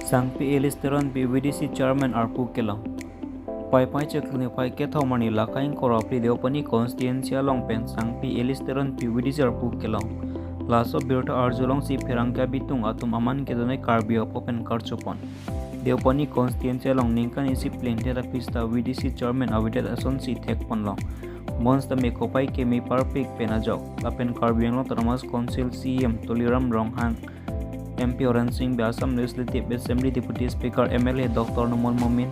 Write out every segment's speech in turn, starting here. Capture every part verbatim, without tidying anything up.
Sangpi Elis Teronpi V D C Chairman arpu kelong. Paipai chiklo niphai kethom arni laka ingkoi ra phli Deopani constituency along pen Sangpi Elis Teronpi V D C arpu kelong. Laso birta arjulongsi pherangke abitung atum aman kedonai Karbi apot pen karchupon. Deopani constituency along ningkan isi plengdet aphi seta V D C Chairman avedet asonsi thekponlong. Bonsitame kopai keme parpik pen ajok lapen Karbi Anglong Autonomous Council C E M Tuliram Ronghang, M P Horen Sing Bey, Assam Legislative Assembly Deputy Speaker M L A Doctor Numal Momin,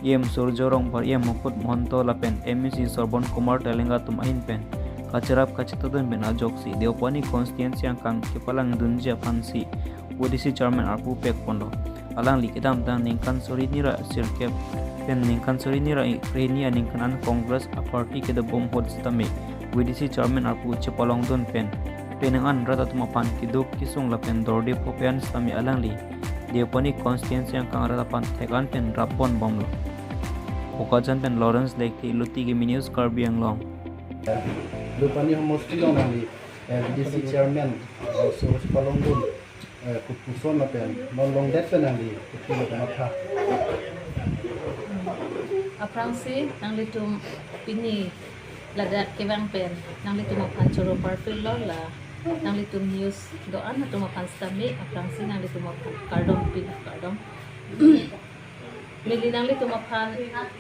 E M Surjya Rongphar, E M Mukut Mahanta lapen M A C Sorbon Kumar Telenga atum ahin pen kacherap kachetongdun pen ajoksi Deopani constituency angkang kepalangdunji aphansi V D C Chairman arpu pekponlo. Alangli kedamtang ningkan suri hini ra sirkep pen ningkan suri hini ra krehini aningkan an Congress aparty kedobom ahut sitame V D C Chairman arpu chepalongdun pen penang an rat atum aphan keduk kesung lapen dorde phope an sitame alangli Deopani constituency angkang rat aphan thek an pen rappon bomlo. Bokajan pen Lawrence Lekthe, Luti Kimi News, Karbi Anglong. Deopani homosti along nangli, eh, V D C Chairman, eh, so chepalongdun, eh, kopuson lapen non longdet pen nangli kopi lo kamatha? Aphrangsi nanglitum pini ladak kevang pen nanglitum aphan choro parpiklo, la nanglitum news do-an atum aphan sitame aphrangsi nanglitum aphan kardom pilo, kardom. Neli nanglitum aphan,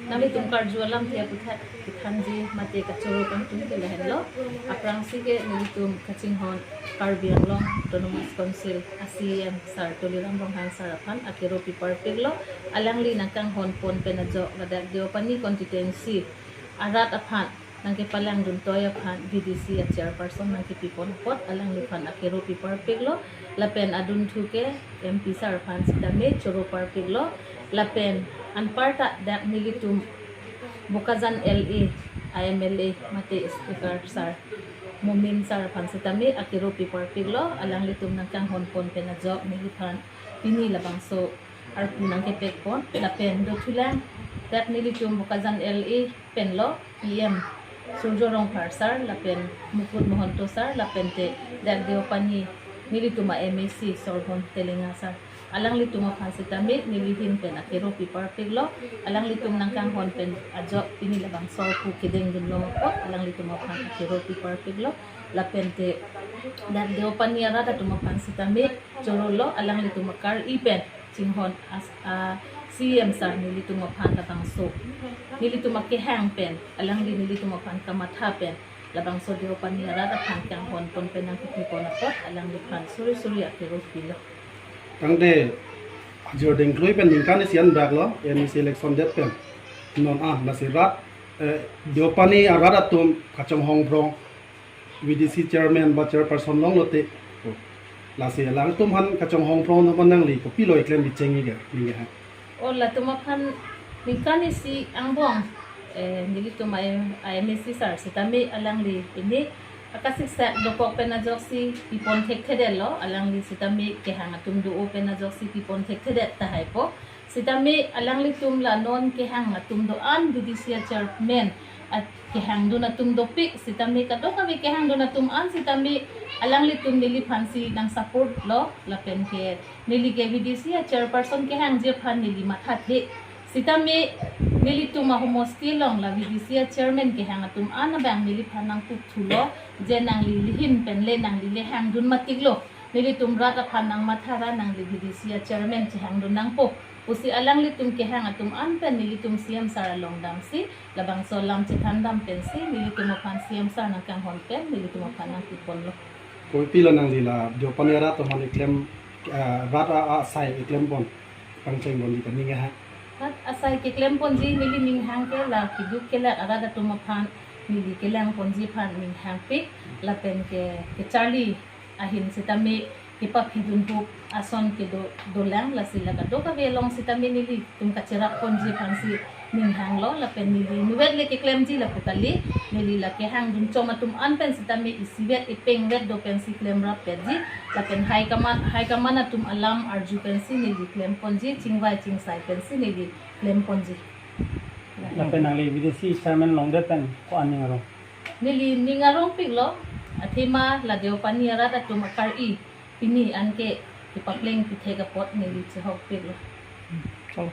nanglitum karju alamthe aputhak kethanji mate kachoro kangtung ke lahenlo. Aphrangsi ke nelitum kachinghon Karbi Anglong Autonomous Council a C E M Sir Tuliram Ronghang Sir aphan akero pi parpiklo. Alangli nangkanghon pon pen ajok ladak Deopani constituency arat aphan nangkepalangdun toi aphan V D C a chairperson nangkepipon apot alangliphan akero pi parpiklo, lapen adunthu ke M P sir aphan sitame choro parpiklo, lapen anparta dak nelitum Bokajan L A a M L A mate speaker sir Momin sir aphan sitame akero pi parpiklo, alanglitum nangkanghon pon pen ajok neliphan pini labangso arpu nangkepekpon, lapen dothulang dak nelitum Bokajan L A penlo P M Surjya Rongphar sir, lapen Mukut Mahanta sir, lapen te dak Deopani nelitum a M A C Sorbon Telenga sir. Alanglitum aphan sitame neli ahin pen akero pi parpiklo, alanglitum nangkanghon pen ajok pini labangso arpu kedengdun long apot alanglitum aphan akero pi parpiklo, lapen te dak Deopani arat atum aphan sitame chorolo, alanglitum akari pen chinghon as a C E M sir nelitum aphan labangso nelitum akehang pen alangli nelitum aphan kamatha pen labangso Deopani arat aphan kanghon pon pen nangkepipon apot alangliphan suri suri akero pilo. Tangte ajir dengklui pen ningkan isi an bak lo M A C election det pen. Non ah, lasi rat, eh, Deopani arat atum kachonghong phrong V D C chairman ba chairperson longlote. Lasi alangtum aphan kachonghong phrong atum aphan nangli kopilo eklem bicheng-i ke, ningke ha? O, latum aphan ningkan isi angbong, eh, nelitum a M A C sir sitame alangli pini akasiksak dokok pen ajoksi pipon thekthedetlo, alangli sitame kehang atum do-o pen ajoksi pipon thekthedet tahai po. Sitame alanglitum la non kehang atum do-an, V D C a chairman a kehangdun atum dopik, sitame kadokave kehangdun atum an sitame alanglitum neliphansi nang support lo, lapen ke neli ke V D C a chairperson kehangji aphan neli mathathe. Sitame nelitum ahomosti along la V D C a chairman kehang atum an abang neliphan nangpukthulo, je nangli ahin pen le nangli le hangdun matiklo. Nelitum rat aphan nangmatha ra nangli V D C a chairman chehangdun nangpo pusi alanglitum kehang atum an pen nelitum C M sir along damsi labangso alam chethan dam pensi nelitum aphan C M sir nangkanghon pen nelitum aphan nangpiponlo. Kopilo nangli la Deopani arat atum aphan eklem, eh, rat a, asai eklem pon pangcheng ponji kaning ha? Rat asai keklem ponji neli ninghang ke la keduk kelak arat atum aphan neli kelang ponji aphan ninghangpik, lapen ke kecharli ahin sitame kepaphidun hup ason kedo dolang, lasi la kadokave along sitame nelitum kacherap ponji aphansi ninghanglo, lapen neli inutvet le keklemji lapu kali, neli la kehangdun chom atum an pen sitame isivet ipengvet do pensi klemrap petji, lapen high command, high command atum alam arju pensi neli klem ponji, chingvai chingsai pensi neli klem ponji. Lapen nangli V D C chairman longdet pen ko-an ning arong? Neli ning arongpiklo, athema la Deopani arat atum akari pini anke kepapleng pithek apot neli chehokpiklo. Chalo.